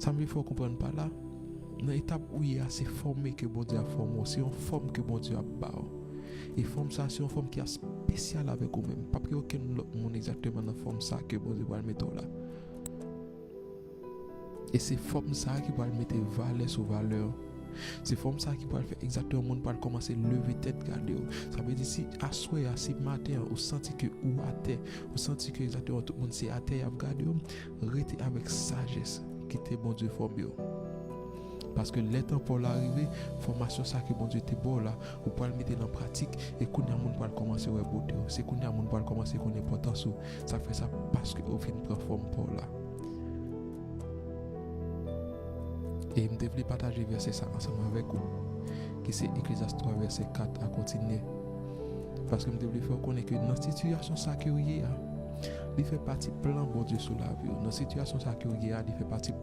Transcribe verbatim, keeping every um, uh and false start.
Sa m vle fè w konprann pa la, nan etap ou ye a, se fòme ke Bondye ap fòme w, se yon fòm ke Bondye ap ba w. E fòm sa, se yon fòm ki espesyal avèk ou menm. P ap gen okenn lòt moun egzakteman nan fòm sa ke Bondye pral mete w la. E se fòm sa ki pral mete valè sou valè. Se fòm sa ki pral fè egzakteman moun pral kòmanse leve tèt gade w. Sa vle di si aswè a, si maten an, ou santi ke ou atè, ou santi ke egzakteman tout moun se atè y ap gade w, rete avèk sajès, kite Bondye fòme w. Paske lè tan pa w la rive, fòmasyon sa ke Bondye te ba w la, ou pral mete l an pratik, e kounye a moun pral kòmanse wè bote w. Se kounye a moun pral kòmanse konn enpòtans ou. Sa fè sa paske ou fin pran fòm pa w la. E m te vle pataje vèsè sa ansanm avèk ou, ki se Eklezyas twa vèsè kat a kontinye. Paske m te vle fè w konnen ke nan sitiyasyon sa ke w ye a, li fè pati plan Bondye sou lavi w. Nan sitiyasyon sa ke w ye a, li fè pati